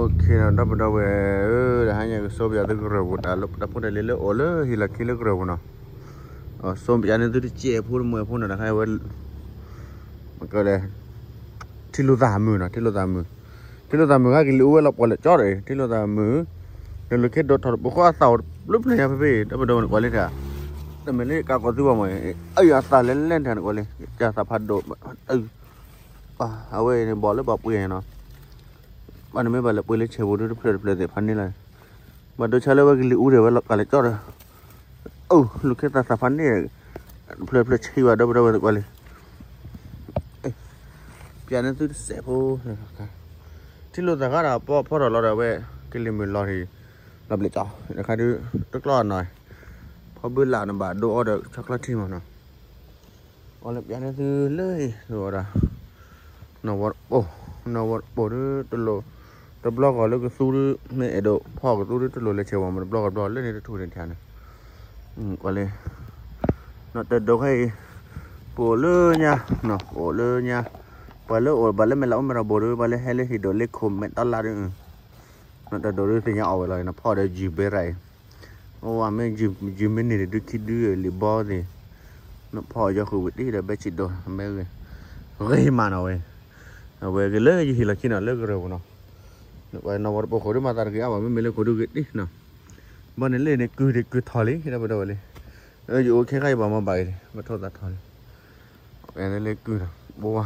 ဒီပုၢ်ဒီဝဲၢ်ဧၢ, တဟါညါကဆိပယသုကရၢၢ်ပူၤ တၢ်ဖိတၢ်လံၤလၢအိၣ်လၢဟံၣ်လီၢ်ခံလၢကရၢၢ်ပူၤနီၤ, ဆိပယန့ၣ်သုတစဲးဖိတမှဲၤဖိနီၤ တခါဝဲ မ့ၢ်ကလဲၣ်, ထံလိာ်သးမုာ်နီၤ, ထံလိာ်သးမုာ်, ထံလိာ်သးမုာ်ခါကလံၤအူဝဲလီၤပှီၢ်လၢကၠီဒီး ထံလိာ်သးမုာ်, ဒီးလၢခံဒိးထီၣ်တပူၤဃီအသၣ်အိၣ်တဘျုးဖျၢၣ်ညါဖဲဖဲ ဒီပုၢ်ဒီဝဲၢ်န့ၣ်ကွၢ်လံတၢ်, တမ့ၢ်လၢကးကီၢ်သုဘၣ်မး, အအံၤအသၣ်လဲၤလဲၤတၢ်န့ၣ်ကွၢ်လံ, ကၢ်သးဖးဒိၣ်, အဝဲန့ၣ်ဘီၣ်လၢပှၤပှ့ၤန့ၣ်နီၤ, ဘၣ်နမ့ၢ်ဘၣ်လဲၤပှ့ၤလၢဆဲးပူၤဒုတဖျၢၣ်တဖျၢၣ်သ့ၣ်ဖးန့ၢ်လီၤ, ဘၣ်ဒိဆါလၢဝဲကလံၤအူဒံးဝဲလီၤကးလၢကၠီဒီး အိၣ်လူၤခ့သးသးဖးန့ၣ်, တဖျၢၣ်တဖျၢၣ်ဆံးဘၣ် ဒီပုၢ်ဒီဝဲၢ်သ့ၣ်ကွၢ်လံ, ပျးန့ၢ်သုတစဲးဖိ, ထံလိာ်သးခါဒီးပီၣ်ဖီၣ်ထီၣ်လီၤဒီးအဝဲ ကလံၤမုာ်လီၤ, လီၤဘျဲၣ်ကၠီ, တခါဒု တကျီၢ်နီၤ, ဖီဘုလးနဘၣ်ဒိအီဒီးဆီချီထံမးနီၤ, အီလၢပျးန့ၢ်သုလၢအံၤ ဒ်ဝဲဒၣ် နီၢ်ဝီတပိၢ်, နီၢ်ဝီတပိၢ်ဒု တလိၣ်, တဘျီဂီၤလၢကသူဒု မ့ၢ်အဲၣ်ဒိးဖီၣ်ကသူဒု တလိၣ်လဲၤဆဲးဝဲမး တဘျီဂီၤတဘျီလၢန့ၣ်တထူၣ်န့ၣ်ထံန့ၣ်, ကွၢ်လံ, နီၢ်တဒိးခဲအံၤ, ပအိၣ်လၢညါ, ပအိၣ်လၢညါ, ပှၤလၢအိၣ်ဘၣ်လၢမဲာ်လးအိၣ်မဲာ်ထီၣ်ဘိၣ်ဒု ပှၤလၢဟဲလၢဟံၣ်ဒိၣ်လၢခိၣ်မဲာ်တီလါဒု နီၢ်တဒိးဒုသ့ၣ်ညါအီၣ်ဝဲလီၤ နဖီၣ်ဒီးယုၢ်ဘဲရၣ်အံၤ, အိၣ်ဝဲမ့ၢ်ယုၢ်မ့ၢ်န့ၢ်တဒုခံဒုလံာ်ဘီသ့ၣ်, နဖီၣ်ယီၤဃုာ်ဝံၤတံၢ်ဒီးဘဲဆံးဒိၣ်မ့ၢ်ဂ့ၤ, ဂ့ၤမးနီၤဝဲ, အဝဲကလၢယဟံၣ်လီၢ်ခံနီၤလၢကရၢၢ်ပူၤနီၤ, နကွၢ်နီၢ်ဝီတပိၢ်ဃိဒုမၤသးတဂ့ၤအါဘၣ် မ့မ့ၢ်လၢဃိဒုဂ့ၤတံၢ်နီၤ, ဘီန့ၣ်လၢန့ၣ်ကုၢ်ဒံးကုၢ်ထီၣ်လံ ဒီပုၢ်ဒီဝဲၢ်လံ, ယအိၣ်ခဲခါအံၤဘၣ်မၤဘၣ်အံၤလံ ဘၣ်ထိၣ်သးထီၣ်လံ, လၢကုၢ်နီၤ, ဘဝါ,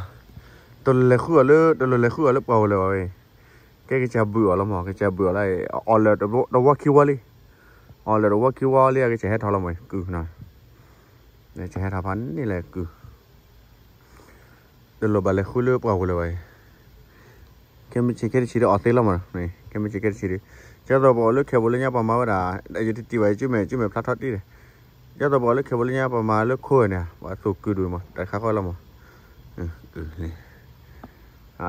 တလိၣ်လဲၤဃုအီၤလၢ တလိၣ်လဲၤဃုအီၤလၢပှၢ်ဝဲလၢၤဘၣ်ဝဲ, ကဲကစၢ်ဘုၣ်အီၤလီၤမး ကစၢ်ဘုၣ်အီၤလၢ, အီၣ်လၢတဝီခံဝီလံ, အီၣ်လၢတဝီခံဝီလံ အကစၢ်ဟဲထီၣ်လီၤမး ကုၢ်နီၤ, ကစၢ်ဟဲထီၣ်ဖးန့ၣ်လဲၣ်ကုၢ် တလိၣ်ဘၣ်လဲၤဃုလၢပှၢ်ပူၤလၢၤဘၣ်အံၤ, ခဲမုၢ်ဆ့ၣ်ခဲတဆံးဒီးအီၣ်သ့လီၤမး, ခဲမုၢ်ဆ့ၣ်ခဲတဆံးဒီး, ကၢ်သိးပှၤအိၣ်လၢခဲပူၤလၢညါပှၤမၤဝဲဒၣ်, ယတထံၣ်ဘၣ်ယစုမဲာ် စုမဲာ်ဖျါထီၣ်တံၢ်ဒီး, ကၢ်သိးပှၤအိၣ်လၢခဲပူၤလၢညါပှၤမၤလၢခိန့ၣ် ပှၤသူၣ်ကုၢ်ဒိၣ်မး တၢ်ခါဃီလီၤမး,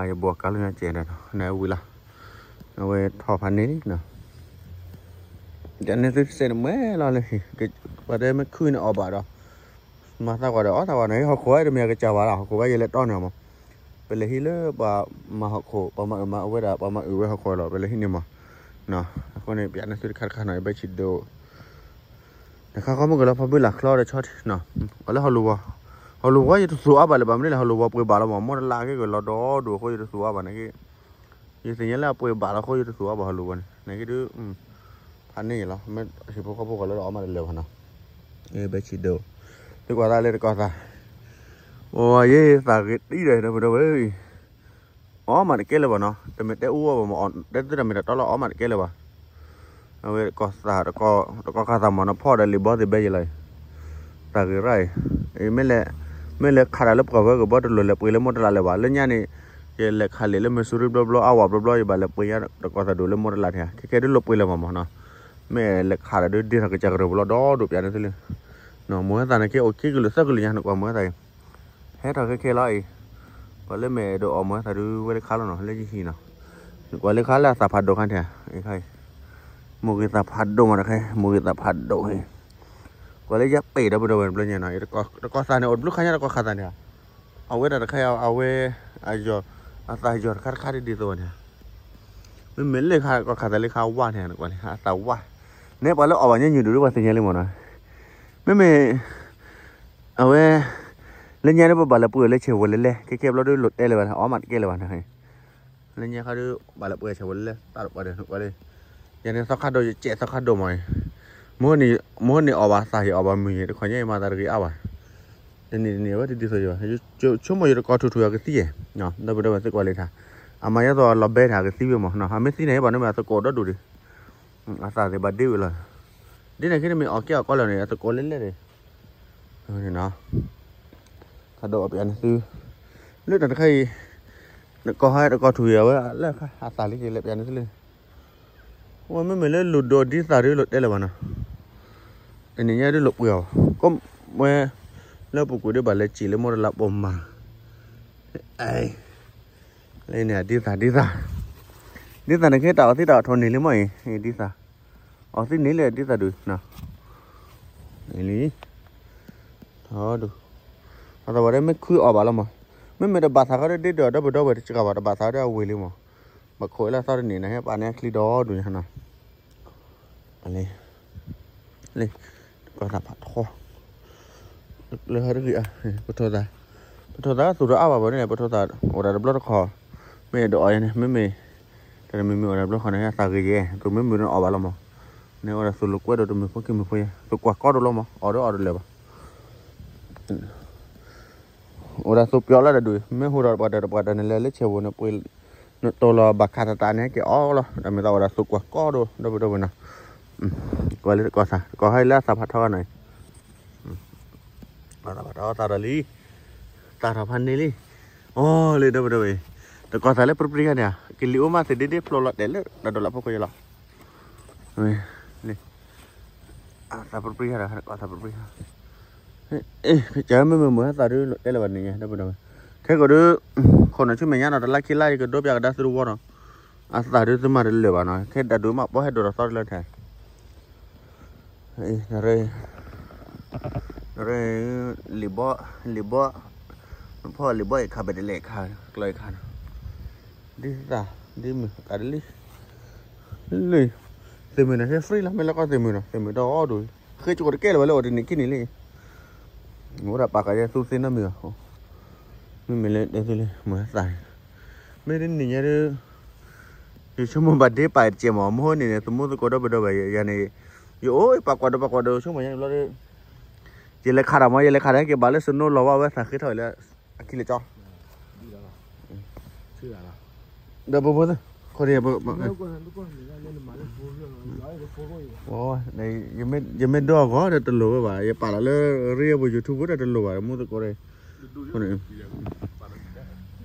ယဘိၣ်ကါလၢညါကဲဒီး နဝံၤလီၤ, အဝဲထီၣ်ဖးန့ၣ်လံ ယန့ၣ်သုစဲးန့ၣ်မ့ၢ်လီၤလၢ, ပှၤတဲမ့ၢ်ခုန့ၣ်အီၣ်ဘၣ်ဒီး, မၤသးကွၢ်ဒီးအီၣ်သးကွၢ်န့ၣ် ဟီၣ်ခိၣ်ဝဲတမ့ၢ်ကစၢ်ဘၣ်လီၤ ဟီၣ်ခိၣ်ဝဲယလဲၤတီန့ၣ်မး, ပလဲၤဟံးလၢပှၤမၤဟီၣ်ခိၣ် ပှၤမၤအုၣ်မၤအဝဲဒၣ် ပှၤမၤအုၣ်ဝဲဟီၣ်ခိၣ်လီၤ ပလဲၤဟံးန့ၣ်မး, အဃိန့ၣ် ပျးန့ၢ်သုတခါတခါနီၤ ယဘၣ်ဆံးဒိၣ် တခါဃီမုၢ်ကလီၤဖီဘုလးချီဒီးဆီထံး, ပှၤလၢဟီၣ်လူၤဝီ, ဟီၣ်လူၤဝီယတသူၣ်အါဘၣ်လၢၤဘၣ် မနုၤလဲၣ် ဟီၣ်လူၤဝီပှ့ၤဘၣ်လီၤမး မိၢ်တလးက့ၤကလီၤဒီဒူၣ်အဃိ ယတသူၣ်အါဘၣ်န့ၣ်က့ၤ, ယသ့ၣ်ညါလၢအပှ့ၤဘၣ်လီၤအဃိ ယတသူၣ်အါဘၣ်ဟီၣ်လူၤဝီန့ၣ် န့ၣ်က့ၤဒုး, ဖးန့ၢ်ယလီၤ မ့ၢ်ဟံၣ်ဖိဃီဖိကလီၤဒီးအီၣ်မးတလၢာ်ဘၣ်နီၤ, ဘၣ်ဆံးဒိၣ်, သုကွၢ်သးလၢတကီၢ်သး, အိယသးဂ့ၤတံၢ်ဒီး ဒီပုၢ်ဒီဝဲၢ် အီၣ်မးတကဲလၢၤဘၣ်နီၤ တမ့ၢ်တဲအူအီၣ်ဘၣ်မး တဲသုတၢ်မ့ၢ်တၢ်တီလီၤ အီၣ်မးတကဲလၢၤဘၣ်, အဝဲတကီၢ်သး, တကီၢ်ခါသးမးနီၤ ဖီၣ်ဒီးလံာ်ဘီသ့ၣ်ဘဲယလီၤ, သးဂ့ၤရၣ်အံၤ, မ့ၢ်လဲၤ, မ့ၢ်လဲၤခးတၢ်လၢပှၢ်ဝဲကဘီတလိၣ်လဲၤပှ့ၤလၢမိၢ်တလးလၢၤဘၣ် လၢညါန့ၣ်, ယလဲၤခးလံာ်လၢ Missouri ဘျီဘျီ အဝဲဘျီဘျီ ယဘၣ်လဲၤပှ့ၤညါတကီၢ်သးဒိၣ်လၢမိၢ်တလးထံဧါ ခဲခဲဒုးလိၣ်ပှ့ၤလၢၤမးမးနီၤ, မ့ၢ်လဲၤခးတၢ်ဒုးဒ့ထီၣ်ကစၢ်ကရၢၢ်ပူၤလီၤ ဒီဒူၣ်ပျးန့ၣ်သုလၢ မိၢ်ဝဲသးန့ၣ်က့အိၣ်ခံကလုာ်သၢကလုာ်ညါ နကွၢ်မိၢ်ဝဲသးအံၤ, ဟဲထီၣ်ခဲခဲလီၤအံၤ, ပှၤလၢမဲာ်ဒိးအီၣ်မိၢ်ဝဲသးဒုးဝဲလၢခါလီၤနီၤ လၢယဟံၣ်နီၤ, နကွၢ်လၢခါလၢအသးဖးဒိၣ်ခါထံဧါ, မိၢ်ဂ့ၤသးဖးဒိၣ်မးတခါ, မိၢ်ဂ့ၤသးဖးဒိၣ်ဟ့ၣ်, ကွၢ်လၢယပ့ၤဒီပုၢ်ဒီဝဲၢ်တဘျီညါနီၤ, တကီၢ်သးန့ၣ် အိၣ်တဘျုးခါညါတကီၢ်ခးသးန့ၣ်ဧါ, အဝဲဒၣ်တခါအံၤ အဝဲ, အယီၤ, အသးယီၤတခါတခါဒ်ဒ်သိးန့ၣ်ဧါ, မ့မ့ၢ်လၢခါတကီၢ်ခးသးလၢခါဝါန့ၣ် နကွၢ်လၢအသးဝါ, နဲပှၤလၢအီၣ်ဘၣ်ညါညူၣ်ဒိၣ်ဒုးပှၤသ့ၣ်ညါလံမးနီၤ, မ့မ့ၢ် အဝဲ, လၢညါဒုးပဘၣ်လဲၤပှ့ၤအီၤလၢဆဲးဝဲလဲလဲ ခဲခဲဘျီဒုးလိၣ်တဲလၢၤဘၣ် အီၣ်မးတကဲလၢၤဘၣ်န့ၣ်, လၢညါခါဒုး ဘၣ်လဲၤပှ့ၤဆဲးဝဲလဲလဲ တၢ်တပှၢ်ဒီးနကွၢ်လၢ, ယၤန့ၣ်သီခါဒိၣ်ယကဲးသီခါဒိၣ်မးအံၤ, မ့ၢ်, မ့ၢ်န့ၣ်အီၣ်ဘၣ်သးဟ့ၣ်အီၣ်ဘၣ်မုၢ်ယံၤ တခီညါအံၤမၤသးတဂ့ၤအါဘၣ်, တနံၤတနံၤအဝဲတဒ်သိးယဘၣ်, ဆိကမိၣ်ယတကီၢ်ထူၣ်ထူၣ်အကသံယဲၢ်, ဒီပုၢ်ဒီဝဲၢ်သုကွၢ်လၢထါ, အမၤယဲသိးအလီၤဘဲထါအကသံဝဲမး အမ့ၢ်သံန့ၣ်ဘၣ်န့ၣ်မ့ၢ်အသကိးဒီဒူၣ်ဒံး, အသးသ့ၣ်ဘၣ်ဒ့ဝံၤလီၤ, ဒ်န့ၣ်က့န့ၣ်မ့ၢ်အီၣ်ကဲအီၣ်ကီလၢာ်န့ၣ် အသကိးလဲလဲဒီး ခါဒိၣ်အီၣ်ပျးန့ၢ်သု, လၢတၢ်တခါအံၤ, နကီၢ်ဟဲတကီၢ်ထူၣ်ယံၤအဝဲလၢအသးလံက့ၤ လဲၤပျးန့ၢ်သုလၢ, ဝဲမ့မ့ၢ်လၢလိၣ်ဒိးဒ်သးဒုးလိၣ်တဲလၢၤဘၣ်နီၤ, တနံၤညါဒုးလိၣ်ပှ့ၤအီၤ, ကိးဝဲ, လၢပူၤကွံာ်ဒုးဘၣ်လဲၤစံၣ်လၢမိၢ်တလးပိာ်မၤ, လၢန့ၣ်ဒ်သးဒ်သး, ဒ်သးန့ၣ်က့တၢ်အီၣ်သံတၢ်အီၣ်ထီၣ်န့ၢ်လံမ့ၢ်အံၤ, ဒ်သး အီၣ်သံန့ၣ်လၢဒ်သးဒုး, လံ, အသးဝဲဒၣ်မ့ၢ်ခုအီၣ်ဘၣ်လီၤမး, မ့မ့ၢ်တဘၣ်သးခါဒ်ဒ်ဒီး ဒီပုၢ်ဒီဝဲၢ်တစှၤဘၣ် တဘၣ်သးဒ်အဝ့ၢ်လံမး, ဘၣ်ခိးလၢအသီတနံၤန့ၣ် ဟဲပာ်န့ၢ်အချံဒီဒူၣ်ညါနီၤ, လံ, လံ, တကီၢ်သးဖးထီ, လၢဟဲတဂ့ၤ, ပထိသး, ပထိသးသူၣ်ဒီးအါဘၣ်ဘၣ်န့ၣ် ပထိသးအိၣ်ဒၣ်တဘျီတခီၣ်, မ့ၢ်ဒိးအီၤယဲန့ၣ် မ့မ့ၢ်, တၢ်မ့မ့ၢ်အိၣ်ဒၣ်တဘျီတခီၣ်န့ၣ် သးဂ့ၤယဲ သူၣ်မ့မ့ၢ်န့ၣ်အီၣ်ဘၣ်လီၤမး, န့ၣ်အိၣ်ဒၣ်သူၣ်လိာ်ကွဲဒီးတမုာ်ဖိက့ၤမုာ်ဖိယဲ သူၣ်ကွၢ်ကီဒိၣ်လီၤမး အီၣ်ဒီးအီၣ်တလၢာ်ဘၣ် အိၣ်ဒၣ်သူၣ်ပျီလၢတဒူၣ် မ့ၢ်ဟူးဒီးပှၤတၢ်တပှၤတၢ်န့ၣ်လဲၤလၢဆဲးပူၤန့ၣ်ပှ့ၤ, နတိၢ်လီၤဘၣ်ခးတၢ်တၢ်န့ၣ်က့ၤအီၣ်လီၤ တၢ်မ့ၢ်သးအိၣ်ဒၣ်သူၣ်ကွၢ်ကီဒိၣ် ဒီပုၢ်ဒီဝဲၢ်နီၤ, ကွၢ်လၢတကီၢ်သး တကီၢ်ဟဲလၢအသးဖးထီဂၤနီၤအံၤ, သးဖးထီသးဒီးလံ, သးထီဖးန့ၢ်လံ, အိၣ်လံ ဒီပုၢ်ဒီဝဲၢ်အံၤ, တကီၢ်သးလၢပြံပြံဂၤန့ၣ် ကလံၤအိၣ်မးသ့ၣ်ဒ့ဒ့ဖျိလီၤတဲာ်လၢတၢ်ဒိးလၢဖိခိၣ်ယလီၤ သးပြံပြံဂၤဒီး ကီၢ်သးပြံပြံဂၤ, ကမ့ၢ်မုာ်မုာ်ဟဲသးဒုးလိာ်တဲလၢၤဘၣ်န့ၣ်ညါ ဒီပုၢ်ဒီဝဲၢ်, ခဲကိးဒုး, ခိၣ်နၢ်ဆူမဲာ်ညါနီၤ တလါခံလါယကဒိးပျးကဒါသုတဝီနီၤ, အသးဒုးသုမၤတလၢာ်ဘၣ်နီၤ ခဲဒၣ်ဒုးမးပီဟဲဒိးဒီးသီတလၢထဲ ရ့, ရ့, လံာ်ဘီ, လံာ်ဘီ, နဖီလံာ်ဘီအံၤခး ဘၣ်တလဲၤခး ကျီအံၤခးနီၤ, ဒ်သး, ဒ်မုၢ်ကးဒ်လံ, လံ, သ့ၣ်မုၢ်န့ၣ် ဟဲ free လီၤ မ့ၢ်လၢကီၢ်သ့ၣ်မုၢ်နီၤ သ့ၣ်မုၢ်ဒီးအီၣ်ဒိၣ်, ဃ့ကီးတကဲလၢၤဝဲလၢအိၣ်တနံၤခံနံၤလံ, အိၣ်ဒၣ်ပာ်ကးယဲသူသ့နီတမံၤဘၣ်, မ့မ့ၢ်လၢတဲသုလံ မုၢ်သး, မ့ၢ်တနံၤညါဒုး ယဆိကမိၣ်ဘၣ်ဒ့ပာ်တကဲမး မ့ၢ်န့ၣ်န့ၣ် သမူသကိးဒီပုၢ်ဒီဝဲၢ်ယၤန့ၣ်, ယအိၣ်ပာ်ကွၢ်ဒီးပာ်ကွၢ်ဒီးဆိကမိၣ်ညါတဘျီဒီး, ယလဲၤခးတၢ်မး ယလဲၤခးတၢ်ဟဲက့ၤဘၣ်လၢ snow လီၤဝဲဝဲသးဃ့ထီၣ်အံၤလၢ, အခံလၢကၠီ, ဒီးပဖိသ့ၣ်, ခိၣ်ဒံး, ယမ့ၢ်ဒိအဂီၢ်ဒီးတလိၣ်ဝဲဘၣ် ယပာ်လီၤလၢ ရ့အပူၤ YouTube ဒီးတလိၣ်ဘၣ် သမူသကိးဒီး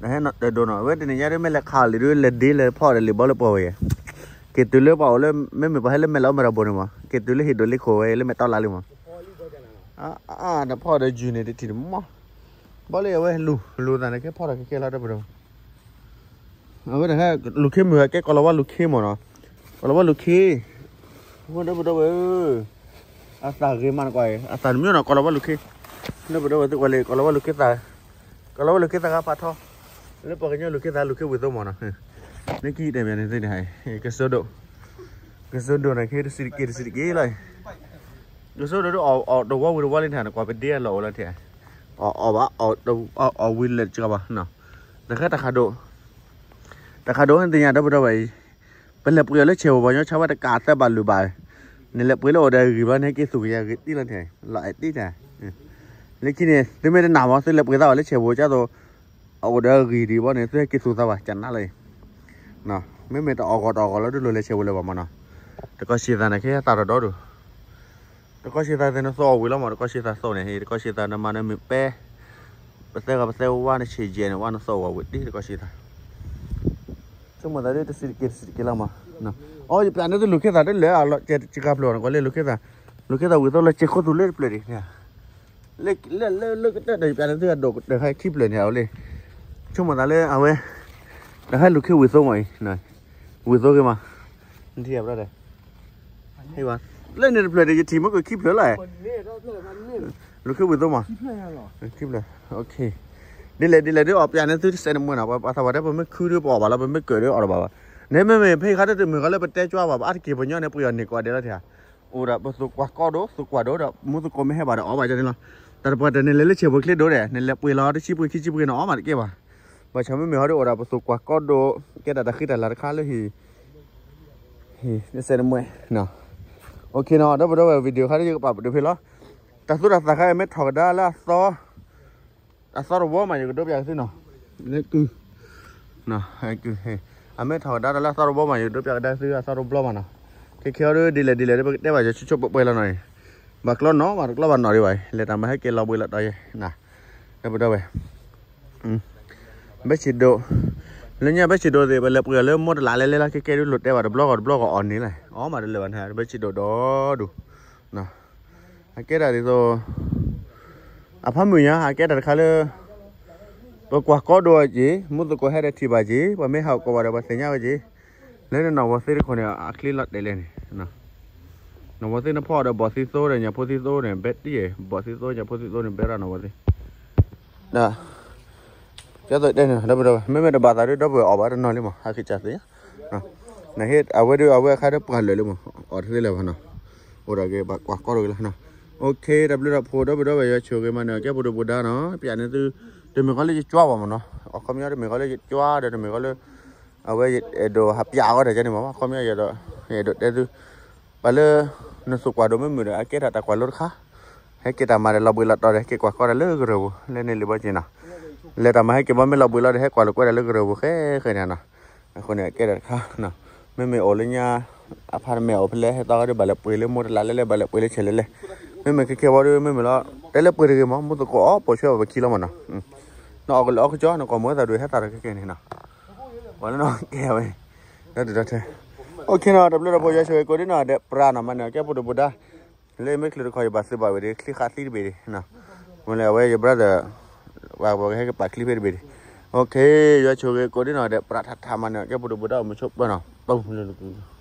နဟဲနီၤတဲဒိနီၤ အဝဲတနံၤညါဒ်မ့ၢ်လဲၤခးလံာ်ဒုး လဲၤဒ့လဲၤဖီၣ်ဒီးလံာ်ဘီလၢပှၤဝဲယဲ, က့ၤတုၤလၢပှၤအိၣ်လၢ မ့မ့ၢ်ပှၤဟဲလၢမဲာ်လီၤမဲာ်တၢ်ဘိန့ၣ်မး က့ၤတုၤလၢဟံၣ်ဒိးလံာ်ခိၣ်ဝဲလၢမဲာ်တီလါလံမး, နဖီၣ်ဒီးယုၢ်န့ၣ်တထံၣ်တမီၢ်, ဘီလၢအဝဲလူၤလူၤသးန့ၣ် ကဲဖီၣ်ဒီးကကဲလီၤဒီပုၢ်ဒီဝဲၢ် အဝဲတဟဲလူၤခ့မုၢ်ဟဲကဲကီၤလၤဝါလူၤခ့မးနီၤ, ကီၤလၤဝါလူၤခ့, ဒီပုၢ်ဒီဝဲၢ်ဧၢ, အသးဂ့ၤမးနကွၢ်အံၤ အသးတမံၤနီၤ ကီၤလၤဝါလူၤခ့, ဒီပုၢ်ဒီဝဲၢ်သုကွၢ်လံ ကီၤလၤဝါလူၤခ့သး, ကီၤလၤဝါလူၤခ့သးဂၤဖးထီ, လၢပှၤကညီလူၤခ့သးလူၤခ့ဝံၤသိမးနီၤ, လၢခံတဲဘၣ်န့ၣ်သ့ၣ်တဟါအံၤ ကစိဒိၣ်, ကစိဒိၣ်န့ၣ်ခ့တစံးတက့ၢ်တစံးတက့ၢ်လီၤအံၤ, ကစိဒိၣ်ဒီးအီၣ်တဝီဝံၤတဝီလံတဟါန့ၣ် ကွၢ်ပဒ့အလီၢ်အိၣ်လီၤထဲ အီၣ်ဘၣ်, အီၣ်ဝံၤလၢာ်တကီဘၣ်, တဃဲတၢ်ခးဒိၣ်, တၢ်ခးဒိၣ်ဟဲသ့ၣ်ညါဒီပုၢ်ဒီဝဲၢ်အံၤ, ပလဲၤပှ့ၤအီၤလၢဆဲးဝဲပှၤကညီဆါဝဲတကးသၢဘၣ်လွံၢ်ဘၣ်, နလဲၤပှ့ၤလၢအိၣ်ဒီးအဂံၢ်ဘၣ်န့ၣ် ဟဲက့ၤသူၣ်ကယၤဂ့ၤတံၢ်လီၤထဲ, လီၤအဲၣ်တံၢ်တၢ်, လၢခံန့ၣ် သုမ့ၢ်တနာ်မး သုလဲၤပှ့ၤသးအီၤလၢဆဲးဝဲကၠၢ်သိး, အအိၣ်ဒီးအဂံၢ်ဒံးဘၣ်န့ၣ် သုဟဲက့ၤသူၣ်သးဘၣ် ကနါလီၤအံၤ မ့မ့ၢ်တအီၣ်ဂီၤတအီၣ်ဂီၤလၢဒုးလိၤလဲၤဆဲးဝဲလၢၤဘၣ်မးနီၤ, တကီၢ်ဆံးသးန့ၣ် ကဟဲသးဒီးဒီဒိၣ်, တကီၢ်ဆံးသးသ့ၣ်နသိၣ်အီၣ်ဝံၤလီၤမး တကီၢ်ဆံးသးသိၣ်န့ၣ် တကီၢ်ဆံးသးနမၤနမုာ်ပဲ, ပသဲဂၤပသဲဝါနဆံးယဲၢ်န့ၣ် ဝါနသိၣ်အီၣ်ဝံၤတံၢ်တကီၢ်ဆံးသး, ဆိကမိၣ်သးဒ်တစံးတက့ၢ်တစံးတက့ၢ်လီၤမး, အီ ယပျးန့ၢ်သုလူၤခ့သးတလၢာ်အလီၤ ကကဖျၢၣ်အီၤနကွၢ်လၢလူၤခ့, လူၤခ့သးဝံၤသိလၢစ့ခိၣ်သူလၢတဖျၢၣ်ဒံး လၢလၢလၢကတၢၢ်ဒီးယပျးန့ၢ်သုအဒိၣ်တခါခံဖျၢၣ်န့ၣ် အဝဲလံ, ဆိကမိၣ်သးလၢအဝဲ, တဟဲလူၤခ့ဝံၤသိမးအံၤ, ဝံၤသိဂ့ၤမး, နထံၣ်ဘၣ်ဒီး, လၢန့ၣ်တဖျၢၣ်ဒီး ယထံၣ်မ့ၢ်ကခံဖျၢၣ်လီၤ, လူၤခ့ဝံၤသိမး, ခံဖျၢၣ်, ဒ်လဲၣ်ဒ်လဲၣ်ဒ်အီၣ်ပျးန့ၢ်သုတစဲးနမုၢ်နီၤ ပှၤသးပှၢ်တဲပမ့ၢ်ခုဒုးပအီၣ်ဘၣ်လီၤ ပမ့ၢ်ကၢၣ်ဒုးအီၣ်တဘၣ်ဘၣ်, န့ၣ်မ့မ့ၢ်ဖဲခါတမုာ်ဃီလၢပတဲကွၢ်ဘၣ် ပအါတက့ၢ်ပညီန့ၣ် ပှ့ၤအီၤန့ၢ်ကိးဂၤဒဲးလီၤထဲ အိၣ်ဒၣ်ပသူၣ်ကွၢ်ကီဒိၣ် သူၣ်ကွၢ်ဒိၣ်ဒီး မူသကိးမ့ၢ်ဟဲဘၣ်ဒီးအီၣ်ဘၣ်ယၤန့ၣ်လီၤ, တၢ်တပှၢ်တၢၢ်န့ၣ်လဲၤလၢဆဲးပှ့ၤချ့ဒိၣ်ဒဲး နလဲၤပှ့ၤလီၤတဆံပှ့ၤခံဆံပှ့ၤန့ၣ်အီၣ်မးတကဲဘၣ်, ဘၣ်ဆၣ်မ့မ့ၢ်ဟီဒုးအိၣ်ဒၣ်ပသူၣ်ကွၢ်ကီဒိၣ် ကဲတၢ်တၢ်ဃံတၢ်လၤတခါလၢဟံၣ်, ဟံၣ်စဲးနမုၢ်, အိၣ်ခ့နီၤ ဒီပုၢ်ဒီဝဲၢ် video ခါဒုးယကပာ်ပတုာ်ဖဲလီၤ, တၢ်သူတၢ်သးခါအံၤမ့ၢ်ထီၣ်ကဒါလၢအသီ အသီတဝီမး ယကဒိးပျးက့ၤသုနီၤ, လၢကုၢ်, ကုၢ်, အမ့ၢ်ထီၣ်ကဒါတၢ်လၢအသီတဝီမး ယကဒိးပျးကဒါသုအသီတဘျီမးနီၤ, ခဲခဲအီၤဒုး ဒ်လဲၣ်ဒ်လဲၣ်ဒုး ပကတဲဘၣ်ယၤဆိဆိပှဲၤပှဲၤလီၤနီၤ, ဘၣ်ကျီနီၤ ဘၣ်တကျီဘၣ်နီၤဒံးဘၣ် လဲၤတၢ်မၤဟဲက့ၤလီၤဘှံးလီၤတီၤယဲ, ဒီပုၢ်ဒီဝဲၢ်, ဘဲဆံးဒိၣ်, လၢညါဘဲဆံးဒိၣ်သ့ၣ် ပလဲၤပှ့ၤအီၤလၢမိၢ်တလးလဲလဲလီၤ ခဲခဲဒုးလိၣ်တဲဘၣ်တဘျီဂီၤတဘျီဂီၤအီၣ်န့ၣ်လဲၣ် အီၣ်မးတလၢာ်ဘၣ်န့ၣ် ဘဲဆံးဒိၣ်ဒီဒူၣ် အကဲဒၣ်ဒ်သိး, အဖးမုၢ်ညါ အကဲတၢ်တခါလၢ ပကွၢ်ကီဒိၣ်အက့ၢ် မူသကိးဟဲဒီးထံၣ်ဘၣ်က့ၢ် ပှၤမ့ၢ်ဟးအိၣ်ကိးဘၣ်ဒီး ပှၤသ့ၣ်ညါဝဲက့ၢ်, လၢနနီၢ်ဝီၤသ့တခီန့ၣ် အချ့လီၤတဲာ်လဲၣ်န့ၣ်, နီၢ်ဝီၤသ့နဖီၣ်ဒီးဘီၣ်သံသိဒီးညၣ်ဖိသံသိန့ၣ် ဘဲတံၢ်, ဘီၣ်သံသိညၣ်ဖိသံသိန့ၣ် ဘဲရၣ်နီၢ်ဝီၤသ့, ဒီး ကဲသိးတဲန့ၣ် ဒီပုၢ်ဒီဝဲၢ် မ့မ့ၢ်တဘၣ်သးဒုး ဒီပုၢ်ဝဲၢ်အီၣ်ဘၣ်တနီၤလံမး ဟးက့ၤကၢ်သ့ နဟ့ၣ်အဝဲဒၣ် အဝဲအခါဒီးပှၤလၢာ်လံမး, အီၤတသ့လၢၤဘၣ်နီၤ, အိၣ်ဒီးက့ၤဘၣ်ကွၢ်ကီၢ်တဂ့ၤလီၤနီၤ. အိၣ်ခ့ တၢ်ဘျုးတၢ်ဖှိၣ်ဒီပုၢ်ဒီဝဲၢ် ယွၤဆိၣ်ဂ့ၤမၤနၢၤကဲပူၤဒိၣ်ပူၤဒါနီၤ, ပျးန့ၢ်သု, တမ့ၢ်ဃီလၢယကွၢ်ဘၣ်မးနီၤ, အခီပညီတမ့ၢ်ဃီလၢယကွၢ်ဒီးတမ့ၢ်ဃီလၢ အဝဲအဲၣ်ဒိးဟးပျးအီၤဒီးကဲန့ၣ်မး, အခီပညီယအဲၣ်ဒိးတဲသု ပှၤလၢ နသူၣ်ကွၢ်ဒိၣ်မ့ၢ်မုာ်ဒီး အကဲထီၣ်တၢ်ကွၢ်လိတခါ, ဟဲက့ၤတၢ်မၤဒီးလီၤဘှံးလီၤတီၤဒီး ဟဲက့ၤကွၢ်ကီၢ်တၢ်လၢကရၢၢ်ပူၤ လၢန့ၣ်လံဘီက့ၤနီၤ, လဲၤတၢ်မၤဟဲက့ၤဘီမ့ၢ်လီၤဘှံးလီၤဒီး ဟဲကွၢ်လိာ်ကွဲတၢ်လၢကရၢၢ်ပူၤဃဲဃဲန့ၣ်နီၤ, အဃိန့ၣ် ကဲထီၣ်တခါ, မ့မ့ၢ်အိၣ်လၢညါ အဖါတမဲာ်အိၣ်ဖဲလဲၣ် ဟဲသီဒီးဘၣ်လဲၤပှ့ၤလၢမိၢ်တလးလဲၣ်လဲၣ် ဘၣ်လဲၤပှ့ၤလၢဆဲးလဲၣ်လဲၣ်, မ့မ့ၢ်ခဲခဲဝီဒီး မ့မ့ၢ်လီၤ တဲလၢပှ့ၤတဂ့ၤမး မူသကိးအီၣ်ပိာ်ဆွဲဘၣ်ပခံလီၤမးနီၤ, နအီၣ်ကလၢအီၣ်ကကၠီ နကိးမုၢ်သးဒုးဟဲသးဒီးခဲခဲန့ၣ်နီၤ, ပှၤလၢနကဲဝဲ ဒီးတဲ အိၣ်ခ့နီၤ တၢ်ဘျုးတၢ်ဖှိၣ် ယွၤဆိၣ်ဂ့ၤကိးဒ်နီၢ်ဒဲး ပြးနီၤ မၤနၢၤကဲပူၤဒိၣ်ပူၤဒါ, လၢမ့ၢ်ချုးတခီ ယဘၣ်သုးဘၣ်ဝဲဒၣ် ချံဃာ်သံတဘ့ၣ်ဒံး, မ့ၢ်လၢအဝဲယ brother ဝဲကဟဲက့ၤပာ်ချံဖဲတဘ့ၣ်ဒံး, အိၣ်ခ့ ယွၤဆိၣ်ဂ့ၤကိးဒ်နီၢ်ဒဲး ပြးထးထး မၤနၢၤကဲပူၤဒိၣ်ပူၤဒါ အိၣ်မုာ်ဆိးပၢၤနီၤ, ပူၤလၢ